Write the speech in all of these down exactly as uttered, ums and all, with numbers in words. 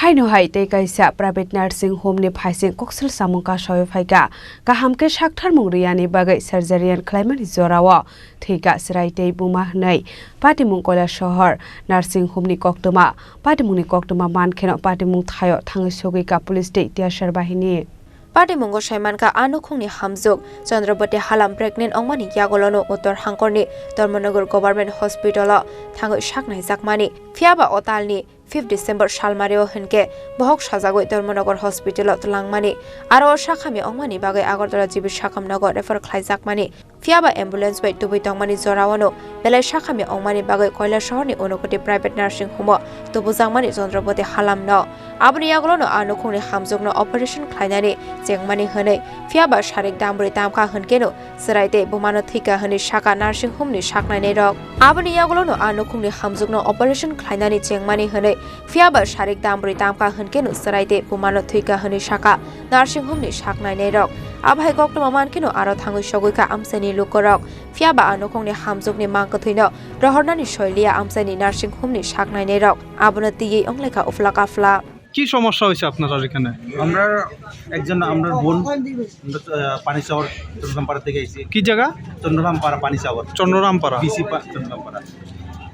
Haino hai tei kaisa private nursing home ni phaising koksil samung kasawi phaikha. Kaham khe saktharmung riyani bagwi surgery khlaimani jorao thwikha chwrai tei buma hwnwi. Patimung Koilasohor nursing home ni koktwma. Patimungni koktwma mankheno patimung thaio thangwi sogwikha police tei tiyasar bahini. Patimungo saimankha a nukhungni hamjwk Chandrabati Halam pregnant wngmani yagulono Uttor Hangkorni Dharmanagar Government Hospital-o thangwi saknaijakmani. Phiyaba o talni fifth December salmario hinkhe bohok sajagwi Dharmanagar Hospital-o twlangmani, aro o sakhamya wngmani bagwi Agartala G B Sakhamnogo refer khlaijakmani. Phiyaba ambulance bai tubui tongmani joraono belai sakhamya wngmani bagwi Koilasohorni Unakoti Private Nursing Home-o tubujakmani Chandrabati Halamno. Aboni yagulono a nukhungni hamjwkno operation khlainani chengmani hwnwi, phiyaba sarik dambri tamkha hwnkeno chwrai tei bumano thwikha hwnwi sakha nursing home-ni saknainairok. Aboni yagulono a nukhungni hamjwkno operation khlainani chengmani hwnwi, phiyaba sarik dambri tamkha hwnkeno chwrai tei bumano thwikha hwnwi sakha nursing home-ni saknainairok. Abo hai koktwma mankheno aro thangwi sogwikha amchaini lukurok. Phiyaba a nukhungni hamjwkni mangkwthwino rohornani soiliya amchaini nursing home-ni saknainairok. Abono twiwi wnglaikha uphla kaphla. কি সমস্যা হয়েছে আপনার আর এখানে? আমরা একজন, আমরা বোন, আমরা, আহ, পানিসাগর চন্দ্ররামপাড়া থেকে আইছি। কি জায়গা? চন্দ্ররামপাড়া, পানিসাগর। চন্দ্ররামপাড়া। বিসি পা-, চন্দ্ররামপাড়া।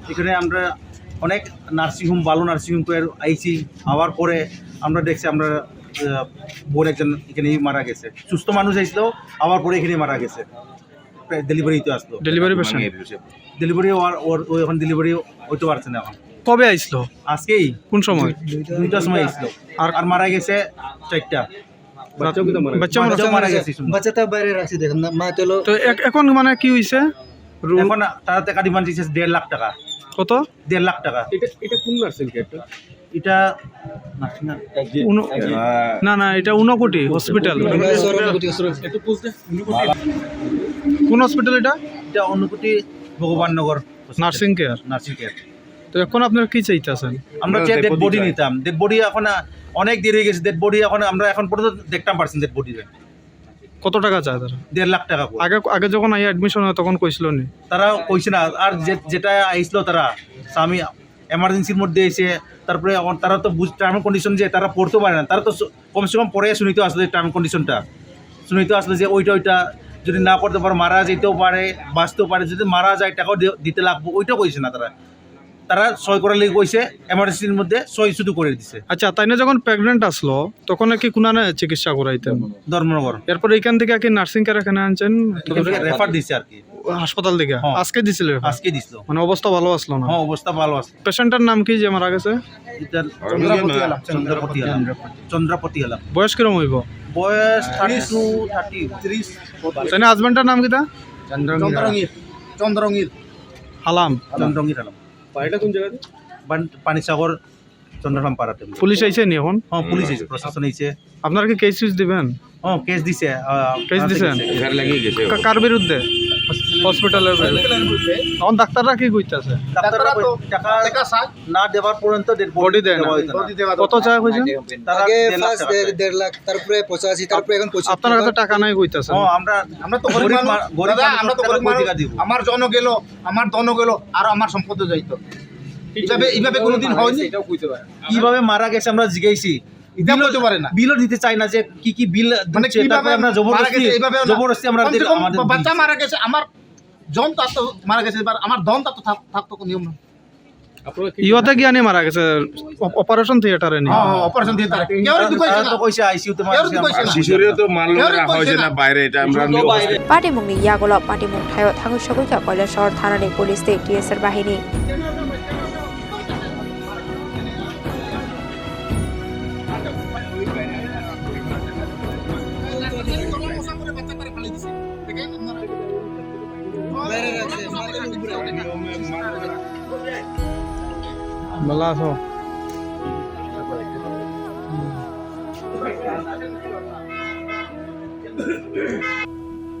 এখানে আমরা অনেক নার্সিং হোম, ভালো নার্সিং হোম করে আইছি। আবার পরে আমরা দেখছি আমরা, আহ, বোন একজন এখানেই মারা গেছে। সুস্থ মানুষ আইছিল, আবার পরে এখানেই মারা গেছে। প্রায় ডেলিভারিতে আসলো। Delivery patient? ডেলিভারি ওয়ার-, ওর, ও এখন ডেলিভারি হইতে পারছে না এখন। কবে আইছিল? আজকেই। কোন সময়? দুইটার সময় আইছিল। আর আর মারা গেছে চারটা। রাত-, বাচ্চাও কিন্তু মারা গেছে। বাচ্চাও মারা বাচ্চাও মারা গেছে। গেছে শুনলাম। বাচ্চাটা বাইরে রাখছি, দেখেন না, মা তো এলো। তো এখ-, এখন মানে কি হইছে? রু- এখন তারা টাকা ডিমান্ড দিচ্ছে দেড় লাখ টাকা। কত? দেড় লাখ টাকা। এটা, এটা কোন নার্সিং কেয়ারটা? এটা নার্সিং না। উন-, না, না, এটা ঊনকোটি হসপিটাল। একটু বুঝতে কোন হসপিটাল এটা? এটা Unakoti Bhagabannagar hospital. Nursing care. Nursing care. তো এখন আপনারা কি চাইতেছেন? আমরা আমরা চাই ডেড ডেড বডি বডি চাই। নিতাম। ডেড বডি এখন, আ, অনেক দেরি হয়ে গেছে। ডেড বডি এখন আমরা এখন পর্যন্ত দেখতাম পারছি না ডেড বডি। কত টাকা চায় তারা? দেড় লাখ টাকা করে। আগে, আগে যখন আইয়া অ্যাডমিশন হয় তখন কইছিল নি? তারা কইছে না। আর যে, যেটা আইছিল তারা, স্বামী এমার্জেন্সির মধ্যে এসে, তারপরে এখন তারা তো বুঝ-, টার্ম কন্ডিশন যে তারা পড়তেও পারে না। তারা তো স-, কমসে কম পড়ে শুনিতে আসলে টার্ম কন্ডিশনটা। শুনিতে আসলে যে ওইটা, ওইটা যদি না করতে পারো মারা যেতেও পারে, বাঁচতেও পারে। যদি মারা যায় টাকাও দি-, দিতে লাগবো, ওইটাও কইছে না তারা। তারা সই করার লাগি কইছে, এমার্জেন্সির মধ্যে সই শুধু করে দিছে। আচ্ছা, তাই না যখন প্রেগন্যান্ট আসলো, তখন কি কুনানে চিকিৎসা করাইতেন? ধর্মনগর। এরপর এখান থেকে কি নার্সিং কেয়ার এখানে আনছেন? এখান থেকে রেফার দিছে আর কি। হাসপাতাল থেকে? হ্যাঁ। আজকে দিছিল রেফার? আজকে দিছিল। মানে অবস্থা ভালো আসলো না? হ্যাঁ, অবস্থা ভালো আসলো। পেশেন্টটার নাম কি যে মারা গেছে? এটা চন্দ্রপতি আলম। চন্দ্রপতি আলম। বয়স কিরম হইব? বয়স থার্টি টু, থার্টি। তাই না হাজবেন্ডটার নাম কিতা? চন্দ্রঙ্গীর। চন্দ্রঙ্গীর। হালাম। চন্দ্রঙ্গীর আলম। বাড়িটা কোন জায়গাতে? বান-, পানিসাগর চন্দ্ররাম পাড়াতে। পুলিশ আইছে নি এখন? হ্যাঁ, পুলিশ আইছে, প্রশাসন আইছে। আপনারা কি কেস সুইচ দিবেন? হ্যাঁ, কেস দিছে, আহ, কেস থানাতে দিছেন? গেছে। এফআইআর লাগিয়ে গেছে। কা-, কার বিরুদ্ধে? হসপিটালের বিরুদ্ধে। হসপিটালের বিরুদ্ধে। এখন ডাক্তাররা কি কইতাছে? ডাক্তাররা ডাক্তাররা তো কই-, টাকা টাকা চায়। না দেওয়ার পর্যন্ত ডেড বডি বডি দেয় না। দেওয়া হইতো না। বডি দেওয়া কত চায় কইছেন? তারা আগে দেড় লাখ ফার্স্ট টাকা দেড়, চায়। দেড় লাখ, তারপরে পঁচাশি, তারপরে এখন পঁচাত্তর। আপনার কাছে টাকা নাই কইতাছেন? হ্যাঁ, আমরা আমরা তো গরিব গরিব মানুষ, মা-, গরিব দাদা, মানুষ, আমরা তো টাকা গরিব কই মানুষ। টাকা দিব? আমার জনগেল, আমার দনগেল আর আমার সম্পদ যাইতো। এইভাবে, এইভাবে কোনোদিন হয়নি। এটাও কইতে পারে। কিভাবে মারা গেছে আমরা জিজ্ঞাসি। এটা বিলও, বলতে পারে না। বিলও দিতে চায় না যে কি কি বিল মানে দিচ্ছে, কিভাবে তারপরে আমরা মারা জবরদস্তি, গেছে, এইভাবে আমরা জবরদস্তি আমরা কমসে দিলে কম আমাদের বাচ্চা দিচ্ছে। মারা গেছে, আমার জন তো আর তো মারা গেছে, এবার আমার ধন তো আর তো থাক-, থাকতো কোনো নিয়ম না। ইয়াতে গিয়া নি মারা গেছে, অপ-, অপারেশন থিয়েটারে নি। হ্যাঁ, হ্যাঁ, অপারেশন থিয়েটারে। কেউ আর দুঃখ হইছে তারা না। তো কইছে আইসিইউতে মারা গেছে। কেউ আর দুঃখ হইছে না। শিশুরে তো মারলো, কেউ আর রাখা দুঃখ হইছে হইছে না না। বাইরে, এটা আমরা কেউ নিউজ দুঃখ হইছে না। পাটিমুংনি ইয়াগুলো পাটিমুং থাইও থাংসুগুইকা কৈলাসহর থানানি police tei T S R bahini. Bala aso.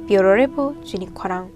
Bureau Report, chini khorang.